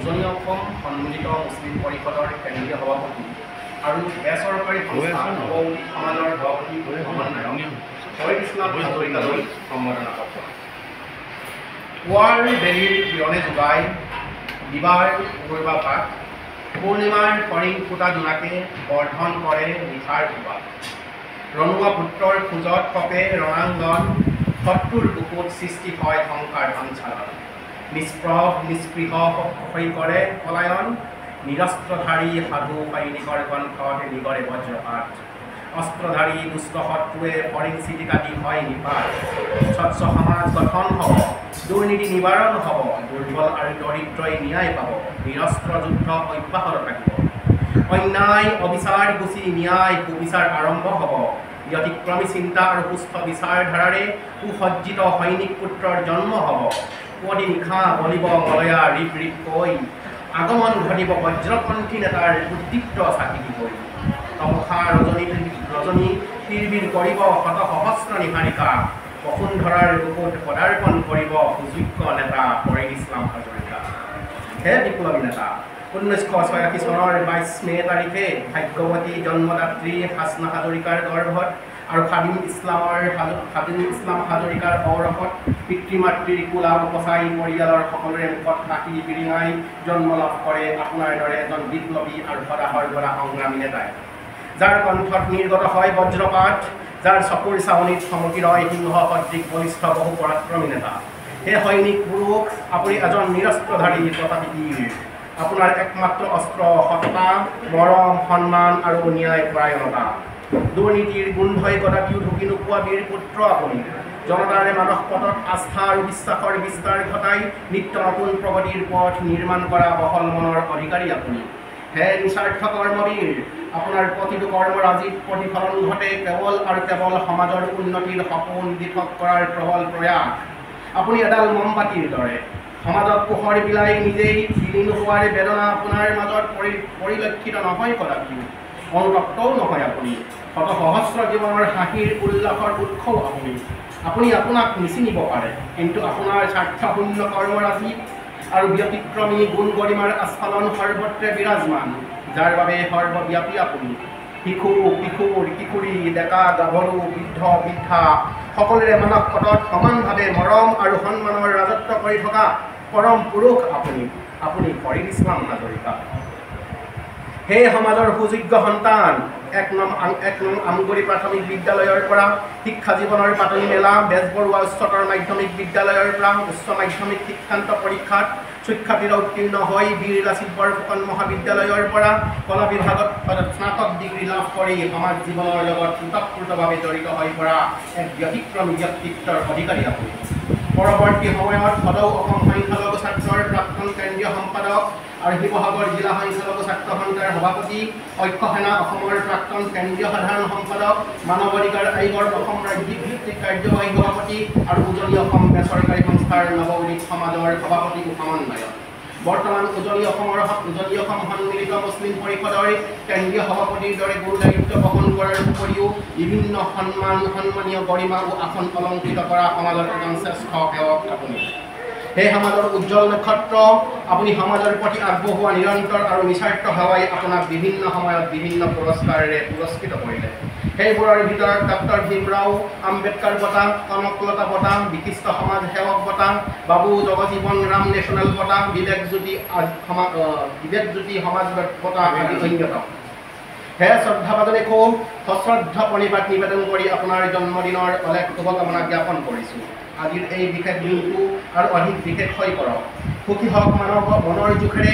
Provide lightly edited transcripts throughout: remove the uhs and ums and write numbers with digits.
উজনি অসম সন্মিলিত মুছলিম পৰিষদৰ কেন্দ্ৰীয় সভাপতি আৰু বেচৰকাৰী সংস্থা নৱ উদিত সমাজৰ সভাপতি সমন্বয়ক ফৰিদ ইছলাম হাজৰিকালৈ সম্বৰ্ধনা পত্ৰ। পুৱাৰ বেলিৰ কিৰণে যোগাই দিবাৰ পূৰ্বাভাস, পূৰ্ণিমাৰ ফৰিং ফুটা জোনাকে বৰ্ধন কৰে নিশাৰ সুবাস। ৰণুৱা পুত্ৰৰ খোজত কঁপে ৰণাংগন, শত্ৰুৰ বুকুত সৃষ্টি হয় শংকাৰ সঞ্চালন। নিষ্প্ৰভ নিস্পৃহ হৈ কৰে পলায়ন, নিৰস্ত্ৰধাৰী সাধু সৈনিকৰ কণ্ঠত নিগৰে বজ্ৰপাত। অস্ত্ৰধাৰী দুষ্ট শত্ৰুৱে ফৰিং চিটিকা দি হয় নিপাত। স্বচ্ছ সমাজ গঠন হ'ব, দুৰ্নীতি নিবাৰণ হ'ব, দুৰ্বল আৰু দৰিদ্ৰই ন্যায় পাব, নিৰস্ত্ৰ যুদ্ধ অব্যাহত থাকিব। অন্যায় অবিচাৰ গুচি ন্যায় সুবিচাৰ আৰম্ভ হ'ব। ব্যতিক্ৰমী চিন্তা আৰু সুস্থ বিচাৰধাৰাৰে সুসজ্জিত সৈনিক পুত্ৰৰ জন্ম হ'ব। পুৱতি নিশা বলিব মলয়া ৰিপ ৰিপকৈ, আগমন ঘটিব বজ্ৰকণ্ঠী নেতাৰ উদ্দীপ্ত চাকিটি হৈ। তমসা ৰজনী ৰজনী তিৰবিৰ কৰিব শত সহস্ৰ নিহাৰিকা, বসুন্ধৰাৰ বুকুত পদাৰ্পণ কৰিব সুযোগ্য নেতা ফৰিদ ইছলাম হাজৰিকা। হে বিপ্লৱী নেতা, 1986 চনৰ 22 মে' তাৰিখে ভাগ্যৱতী জন্মদাত্ৰী হাছনা হাজৰিকাৰ গৰ্ভত আৰু খাদিম ইছলাম হাজৰিকাৰ ঔৰসত পিতৃ মাতৃৰ কোলা উপচাই পৰিয়ালৰ সকলোৰে মুখত হাঁহি বিৰিঙাই জন্ম লাভ কৰে আপোনাৰ দৰে এজন বিপ্লৱী আৰু সদা সৰ্বদা সংগ্ৰামী নেতাই, যাৰ কণ্ঠত নিৰ্গত হয় বজ্ৰপাত, যাৰ চকুৰ চাৱনিত থমকি ৰয় সিংহ সদৃশ বলিষ্ঠ বহু পৰাক্ৰমী নেতা। হে সৈনিক পুৰুষ, আপুনি এজন নিৰস্ত্ৰধাৰী প্ৰতাপী বীৰ। আপোনাৰ একমাত্ৰ অস্ত্ৰ সততা, মৰম, সন্মান আৰু ন্যায় পৰায়ণতা। দুৰ্নীতিৰ গোন্ধই কদাপিও ঢুকি নোপোৱা বীৰ পুত্ৰ আপুনি। জনতাৰে মানস পটত আস্থা আৰু বিশ্বাসৰ বিস্তাৰ ঘটাই নিত্য নতুন প্ৰগতিৰ পথ নিৰ্মাণ কৰা বহল মনৰ অধিকাৰী আপুনি। হে নিস্বাৰ্থ কৰ্মবীৰ, আপোনাৰ প্ৰতিটো কৰ্মৰাজিত প্ৰতিফলন ঘটে কেৱল আৰু কেৱল সমাজৰ উন্নতিৰ সপোন দিঠক কৰাৰ প্ৰবল প্ৰয়াস। আপুনি এডাল মমবাতিৰ দৰে সমাজত পোহৰ বিলাই নিজেই বিলীন হোৱাৰ বেদনা আপোনাৰ মাজত পৰিলক্ষিত নহয় কদাপিও, অনুতপ্তও নহয় আপুনি। শত সহস্ৰ জীৱনৰ হাঁহিৰ উল্লাসৰ উৎসও আপুনি। আপুনি আপোনাক নিচিনিব পাৰে, কিন্তু আপোনাৰ স্বাৰ্থশূন্য কৰ্মৰাজি আৰু ব্যতিক্ৰমী গুণ গৰিমাৰ আস্ফালন সৰ্বত্ৰে বিৰাজমান, যাৰ বাবে সৰ্বব্যাপী আপুনি। শিশু, কিশোৰ, কিশোৰী, ডেকা, গাভৰু, বৃদ্ধ, বৃদ্ধা সকলোৰে মানস পটত সমানভাৱে মৰম আৰু সন্মানৰ ৰাজত্ব কৰি থকা পৰম পুৰুষ আপুনি। আপুনি ফৰিদ ইছলাম হাজৰিকা। হে সমাজৰ সুযোগ্য সন্তান, 1 নং আমগুৰি প্ৰাথমিক বিদ্যালয়ৰ পৰা শিক্ষা জীৱনৰ পাতনি মেলা বেজবৰুৱা উচ্চতৰ মাধ্যমিক বিদ্যালয়ৰ পৰা উচ্চ মাধ্যমিক শিক্ষান্ত পৰীক্ষাত সুখ্যাতিৰে উত্তীৰ্ণ হৈ বীৰ লাচিত বৰফুকন মহাবিদ্যালয়ৰ পৰা কলা বিভাগত স্নাতক ডিগ্ৰী লাভ কৰি সমাজ জীৱনৰ লগত ওতঃপ্ৰোতভাৱে জড়িত হৈ পৰা এক ব্যতিক্ৰমী ব্যক্তিত্বৰ অধিকাৰী আপুনি। পৰৱৰ্তী সময়ত সদৌ অসম সংখ্যালঘু ছাত্ৰৰ প্ৰাক্তন কেন্দ্ৰীয় সম্পাদক আৰু শিৱসাগৰ জিলা সংখ্যালঘু ছাত্ৰ সন্থাৰ সভাপতি, ঐক্য সেনা অসমৰ প্ৰাক্তন কেন্দ্ৰীয় সাধাৰণ সম্পাদক, মানৱ অধিকাৰ আয়োগৰ অসম ৰাজ্যিক ভিত্তিক কাৰ্যবাহী সভাপতি আৰু উজনি অসম বেচৰকাৰী সংস্থাৰ নৱ উদিত সমাজৰ সভাপতি ও সমন্বয়ক। বৰ্তমান উজনি অসম সন্মিলিত মুছলিম পৰিষদৰ কেন্দ্ৰীয় সভাপতিৰ দৰে গুৰু দায়িত্ব বহন কৰাৰ উপৰিও বিভিন্ন সন্মান, সন্মানীয় গৰিমা ও আসন অলংকৃত কৰা সমাজৰ এজন শ্ৰেষ্ঠ সেৱক আপুনি। হে সমাজৰ উজ্জ্বল নক্ষত্ৰ, আপুনি সমাজৰ প্ৰতি আগবঢ়োৱা নিৰন্তৰ আৰু নিস্বাৰ্থ সেৱাই আপোনাক বিভিন্ন সময়ত বিভিন্ন পুৰস্কাৰেৰে পুৰস্কৃত কৰিলে। সেইবোৰৰ ভিতৰত ডক্টৰ ভীমৰাও আম্বেদকাৰ বঁটা, কনকলতা বঁটা, বিশিষ্ট সমাজ সেৱক বঁটা, বাবু জগজীৱন ৰাম নেশ্যনেল বঁটা, বিবেকজ্যোতি সমাজ বঁটা আদি অন্যতম। হে শ্ৰদ্ধাভাজনে খুব সশ্ৰদ্ধ প্ৰণিপাত নিবেদন কৰি আপোনাৰ জন্মদিনৰ অলেখ শুভকামনা জ্ঞাপন কৰিছোঁ। আজিৰ এই বিশেষ দিনটো আৰু অধিক বিশেষ হৈ পৰক। সুখী হওক মানৱ মনৰ জোখেৰে,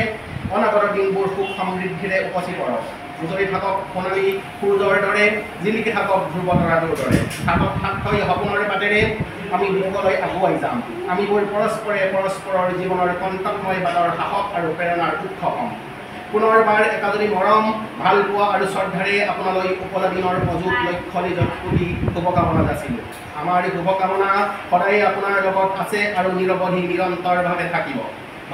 অনাগত দিনবোৰ সুখ সমৃদ্ধিৰে উপচি পৰক। উজলি থাকক সোণালী সূৰ্যৰ দৰে, জিলিকি থাকক ধ্ৰুৱ তৰাটোৰ দৰে। হাতত হাত থৈ সপোনৰ বাটেৰে আমি মুখলৈ আগুৱাই যাম। আমিবোৰ পৰস্পৰে পৰস্পৰৰ জীৱনৰ কণ্টকময় বাটৰ সাহস আৰু প্ৰেৰণাৰ উৎস হ'ম। পুনৰবাৰ একাজলি মৰম, ভালপোৱা আৰু শ্ৰদ্ধাৰে আপোনালৈ উপজা দিনৰ অযুত লক্ষ নিযুত কোটি শুভকামনা যাচিলোঁ। আমাৰ শুভকামনা সদায়ে আপোনাৰ লগত আছে আৰু নিৰৱধি নিৰন্তৰভাৱে থাকিব।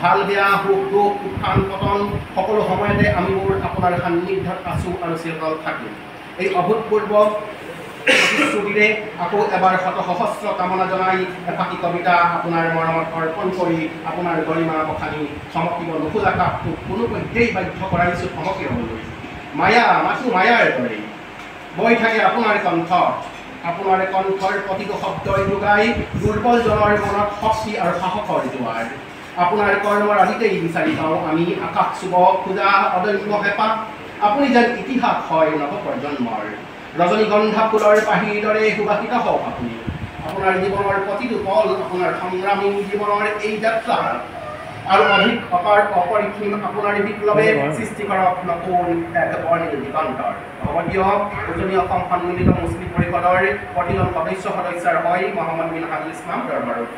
ভাল বেয়া, সুখ দুখ, উত্থান পতন সকলো সময়তে আমিবোৰ আপোনাৰ সান্নিধ্যত আছোঁ আৰু চিৰকাল থাকিম। এই অভূতপূৰ্ব প্ৰতিশ্ৰুতিৰে আকৌ এবাৰ শত সহস্ৰ কামনা জনাই এফাকি কবিতা আপোনাৰ মৰমত অৰ্পণ কৰি আপোনাৰ গৰিমা বখানি থমকিব নোখোজা কাপটোক কোনোপধ্যেই বাধ্য কৰাইছোঁ থমকি ৰ'বলৈ। মায়া মাথো মায়াৰ দৰেই বৈ থাকে আপোনাৰ কণ্ঠ। আপোনাৰ কণ্ঠৰ প্ৰতিটো শব্দই যোগাই দুৰ্বলজনৰ মনত শক্তি আৰু সাহসৰ জোৱাৰ। আপোনাৰ কৰ্মৰ আদিতেই বিচাৰি পাওঁ আমি আকাশ চুব খোজা অদম্য হেঁপাহ। আপুনি যেন ইতিহাস হয় নৱপ্ৰজন্মৰ। ৰজনীগন্ধা ফুলৰ পাহিৰ দৰে সুবাসিত হওক আপুনি। আপোনাৰ জীৱনৰ প্ৰতিটো পল, আপোনাৰ সংগ্ৰামী জীৱনৰ এই যাত্ৰা আৰু অধিক অপাৰ অপৰিসীম আপোনাৰ বিপ্লৱে সৃষ্টি কৰক নতুন এক বৰ্ণিল দিগন্তৰ। হ'ব দিয়ক, উজনি অসম সন্মিলিত মুছলিম পৰিষদৰ প্ৰতিজন সদস্য সদস্যাৰ হৈ মহম্মদ বিন হাজুল ইছলাম দৰবাৰত।